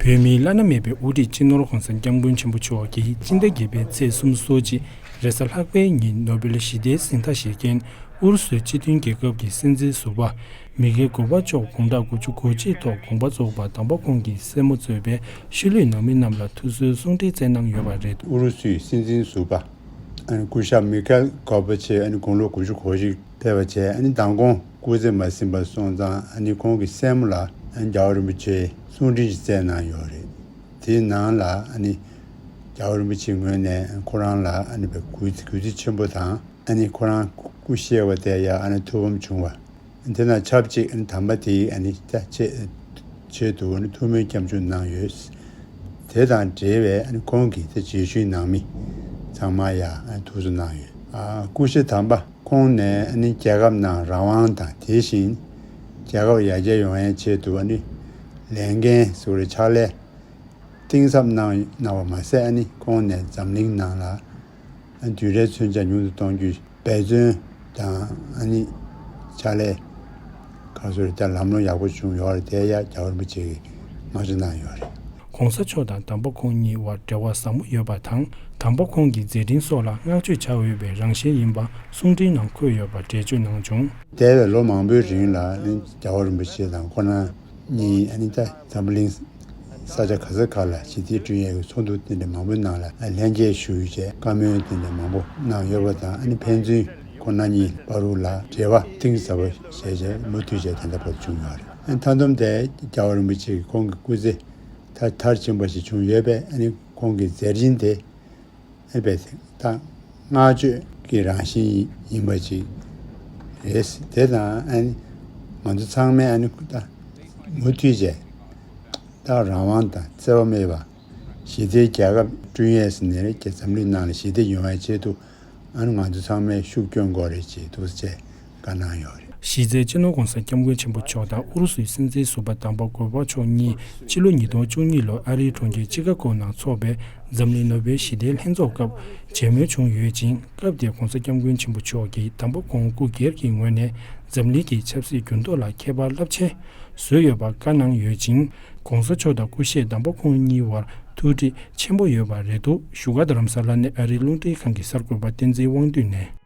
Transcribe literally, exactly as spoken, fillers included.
བོད་མིའི་བླ་ན་མེད་པའི་དབུ་ཁྲིད་སྤྱི་ནོར་༧གོང་ས་༧སྐྱབས་མགོན་ཆེན་པོ་མཆོག་གིས་སྤྱི་ཟླ་བརྒྱད་པའི་ཚེས་སོ་གཅིག་རེས་གཟའ་ལྷག་པའི་ཉིན་ནོ་བེལ་ཞི་བདེའི་གཟེངས་རྟགས་བཞེས་མཁན་ཨུ་རུ་སུའི་སྤྱི་མཐུན་རྒྱལ་ཁབ་ཀྱི་སྲིད་འཛིན་ཟུར་པ་མི་ཁེལ་གོར་བྷ་ཆོབ་དགུང་གྲངས་དགུ་བཅུ་གོ་གཅིག་ཐོག་དགོངས་པ་རྫོགས་པར་དམ་པ་ཁོང་གི་སྲས་མོ་གཙོས་པའི་ཤུལ་ལུས་ནང་མི་རྣམས་ལ་ཐུགས་གསོའི་གསུང་འཕྲིན་བསྩལ་གནང་ཡོད་པ་རེད། ཨུ་རུ་སུའི་སྲིད་འཛིན་ཟུར་པ་སྐུ་ཞབས་མི་ཁེལ་གོར་བྷ་ཆོབ་དགུང་ལོ་དགུ་བཅུ་གོ་གཅིག་ཕེབས་པ་བྱས། མདང་དགོང་སྐུ་ཚེ་མ་ཟིན་པར་སོང་ཙང་། ཁོང་གི་སྲས་མོ་ལ་རྒྱལ་བ་རིན་པོ་ཆེས་གསུང་འཕྲིན་ཞིག་བསྩལ་གནང་ཡོད་རེད། དེའི་ནང་ལ་རྒྱལ་བ་རིན་པོ་ཆེའི་ངོས་ནས་ཁོ་རང་ལ་གུས་གུས་བརྩི་ཆེན་པོ་དང་། ཁོ་རང་སྐུ་གཤེགས་པ་དེ་ཡང་ཐུགས་ཕམ་བྱུང་བ། དེ་དང་ཆབས་ཅིག་དམ་པ་དེའི་ཆེད་དུ་ཐུགས་སྨོན་སྐྱབས་འཇུག་གནང་ཡོད། དེ་དང་འབྲེལ་བའི་ཁོང་གི་རྗེས་ཤུལ་ནང་མི་ཚང་མ་ཡང་ཐུགས་གསོ་གནང་ཡོད། སྐུ་ཞབས་དམ་པ་ཁོང་ནས་རྒྱལ་ཁབ་ནང་རང་དབང་དང་། དེ་བཞིན་རྒྱལ་ཁབ་ཡར་རྒྱས་ཡོང་ཡའི་ཆེད་དུ་ལས་འགན་སོགས་ཀྱི་ཕྱག་ལས་གཏིང་ཟབ་གནང་གནང་བ་མ་ཟད། ཁོང་ནས་འཛམ་གླིང་ནང་ལ་དུད་འགྲོའི་མཚོན་ཆ་ཉུང་དུ་གཏོང་རྒྱུའི་འབད་བརྩོན་དང་། ཕྱག་ལས་ག་ཚོད་རེད། ད་ལམ་ལྷོང་ཡག་པོ་བྱུང་ཡོད་རེད། དེ་ཡང་རྒྱལ་བ་རིན་པོ་ཆེ་གིས་བསྔགས་བརྗོད་གནང་ཡོད་རེད། ྋགོང་ས་མཆོག་དང་དམ་པ་ཁོང་གཉིས་བར་འབྲེལ་བ་ཟབ་མོ་ཡོད་པ་དང་། དམ་པ་ཁོང་གི་མཛད་འཕྲིན་སོགས་ལ་བསྔགས་བརྗོད་བྱ་འོས་པའི་རང་བཞིན་ཡིན་པ་གསུང་འཕྲིན་ནང་འཁོད་ཡོད་པ་འགྲེལ་བརྗོད་གནང་བྱུང་། འདས་པའི་ལོ་མང་པོའི་རིང་ལ་རྒྱལ་བ་རིན་པོ་ཆེ་དང་ཁོང་རྣམ་གཉིས་ད་འཛམ་བུ་གླིང་ས་ཆ་ག་ས་ག་ལ་ཞི་བདེ་བསྐྲུན་ཡས་ཀྱི་ཚོགས་འདུ་དེ་འདྲ་མང་པོའི་ནང་ལ་ལྷན་རྒྱས་ཞུགས་བྱས་བཀའ་མོལ་དེ་འདྲ་མང་པོ་གནང་ཡོད་པ་དང་། ཕན་ཚུན་ཁོང་རྣམ་གཉིས་བར་དུ་ལ་འབྲེལ་བ་གཏིང་ཟབ་པོ་བྱས་བྱས་མུ་མཐུད་བྱས་དེ་འདྲ་བར་བྱུང་ཡོད་རེད། མཐའ་སྡོམ་དེ་རྒྱལ་བ་རིན་པོ་ཆེ་གི་ཁོང་གི་སྐུ་ཚེ་ད་མཐར་ཕྱིན་པ་ཞིག་བྱུང་ཡོད་པས། ཁོང་གི་མཛད་འཕྲིན་དེ་ཨེ་བས་ད་བསྔགས་བརྗོད་ཀྱི་རང་བཞིན་ཡིན་པ་ཅིག་རེད། དེ་དང་ཨ་ནི་ང་ཚོ་ཚང་མས་ཨ་ནི་ད་མུ་མཐུད་བྱས་ད་རང་དབང་དང་བརྩེ་བ་མེད་པ་ཞི་བདེའི་རྒྱལ་ཁབ་བསྐྲུན་ཡས་ཟེར་ནས་རེད། འཛམ་གླིང་ནང་ལ་ཞི་བདེ་ཡོང་བའི་ཆེད་དུ་ཨ་ནི་ང་ཚོ་ཚང་མས་ཤུགས་སྐྱོན་དགོས་རེད་ཅེས་འདུག་སེ་བཀའ་གནང་ཡོད་རེད། གཞི་རྩའི་སྤྱི་ནོར་༧གོང་ས་༧སྐྱབས་མགོན་ཆེན་པོ་མཆོག་དང་ཨུ་རུ་སུའི་སྲིད་འཛིན་ཟུར་པ་དམ་པ་གོར་བྷ་ཆོབ་གཉིས་ཕྱི་ལོ་ཉིས་སྟོང་བཅུ་གཉིས་ལོར་ཨ་རིའི་གྲོང་ཁྱེར་ཅི་ཀ་གོ་ནང་འཚོགས་པའི་འཛམ་གླིང་ནོ་བེལ་ཞི་བདེའི་ལྷན་ཚོགས་སྐབས་མཇལ་མོལ་བྱུང་ཡོད་ཅིང་། སྐབས་དེར་༧གོང་ས་༧སྐྱབས་མགོན་ཆེན་པོ་མཆོག་གིས་དམ་པ་ཁོང་སྐུ་སྒེར་གྱི་ངོས་ནས་འཛམ་གླིང་གི་ཆབ་སྲིད་འགྱུར་ལྡོག་ལ་ཁྱད་པར་རླབས་ཆེན་བཟོས་ཡོད་པར་བཀའ་གནང་ཡོད་ཅིང་། ༧གོང་ས་མཆོག་དང་སྐུ་གཤེགས་དམ་པ་ཁོང་གཉིས་བར་ཐུགས་འདྲིས་ཆེན་པོ་ཡོད་པ་རེད་འདུག་བཞུགས་སྒར་རྡ་རམ་ས་ལ་ནས་ཨ་རིའི་རླུང་འཕྲིན་ཁང་གི་གསར་འགོད་པ་བསྟན་འཛིན་དབང་འདུས་ནས།